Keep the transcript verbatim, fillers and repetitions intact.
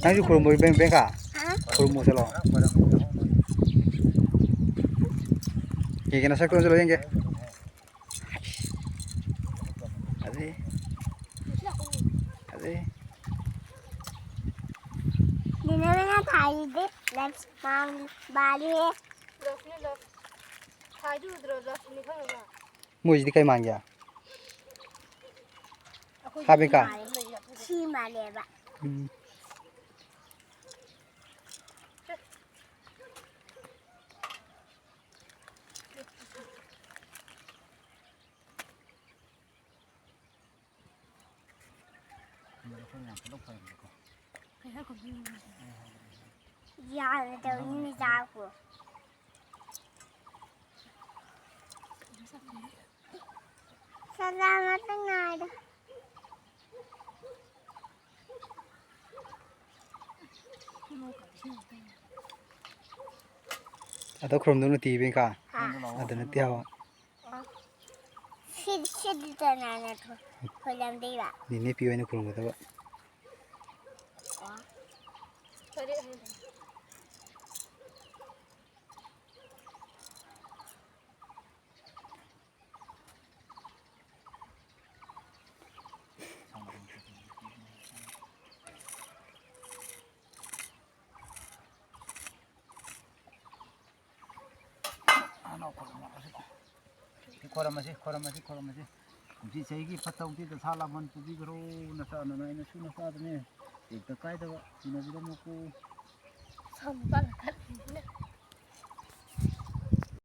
ꯅꯪꯁꯨ ꯈꯨꯔꯨꯝꯃꯣ, ꯏꯕꯦꯝ, ꯏꯕꯦꯝꯀꯥ꯫ ꯍꯥ? ꯈꯨꯔꯨꯝꯃꯣ ꯆꯠꯂꯣ꯫ ꯌꯦꯡꯒꯦ, ꯅꯁꯛꯇꯣ ꯆꯠꯂꯣ ꯌꯦꯡꯒꯦ꯫ ꯑꯗꯩ, ꯑꯗꯩ꯫ ꯅꯤꯅꯦꯅ ꯊꯥꯔꯤꯗꯤ ꯂꯞꯁ ꯃꯥ-, ꯃꯥꯜꯂꯤꯍꯦ꯫ ꯂꯞꯁꯅꯤ, ꯂꯞꯁ꯫ ꯊꯥꯏꯗꯨ ꯎꯗ꯭ꯔꯣ? ꯂꯞꯁꯅꯤ ꯈꯪꯉꯕ? ꯃꯣꯏꯁꯤꯗꯤ ꯀꯩ ꯃꯥꯟꯒꯦ? ꯑꯩꯈꯣꯏꯗꯤ ꯍꯥꯞꯄꯦꯀꯥ? ꯁꯤ ꯃꯥꯜꯂꯦꯕ꯫ ꯎꯝ꯫ ꯌꯥꯔꯦ ꯇꯧꯅꯤ ꯆꯥꯛꯄꯨ꯫ ꯁꯂꯥꯃꯠꯇ ꯉꯥꯏꯔꯦ꯫ ꯑꯗꯣ ꯈꯨꯔꯨꯝꯗꯧ ꯅꯠꯇꯦ ꯏꯕꯦꯡꯀꯥ꯫ ꯍꯥ꯫ ꯑꯗꯨ ꯅꯠꯇꯦ ꯍꯥꯏꯕ꯫ ꯁꯤ, ꯁꯤꯗꯤ ꯀꯅꯥꯅ ꯊꯣ-, ꯊꯣꯜꯂꯝꯗꯣꯏꯕ? ꯅꯦꯅꯦ ꯄꯤ ꯑꯣꯏꯅ ꯈꯨꯔꯨꯝꯒꯗꯕ꯫ ꯑꯣ꯫ ꯁꯤ ꯈꯣꯏꯔꯝꯃꯁꯤ, ꯈꯣꯏꯔꯝꯃꯁꯤ, ꯈꯣꯏꯔꯝꯃꯁꯤ꯫ ꯀꯨꯝꯁꯤ ꯆꯍꯤꯒꯤ ꯐꯠꯇ ꯍꯥꯎꯊꯤ ꯗꯁꯥ ꯂꯥꯡꯕꯟ ꯄꯨꯕꯤꯈ꯭ꯔꯣ꯫ ꯅꯆꯥ ꯅꯅꯥꯏ ꯅꯁꯨ ꯅꯆꯥꯗꯅꯦ ꯇꯦꯛꯇ ꯀꯥꯏꯗꯕ ꯇꯤꯟꯅꯕꯤꯔꯝꯃꯨꯀꯣ꯫ ꯁꯝ ꯀꯜꯂꯦ꯫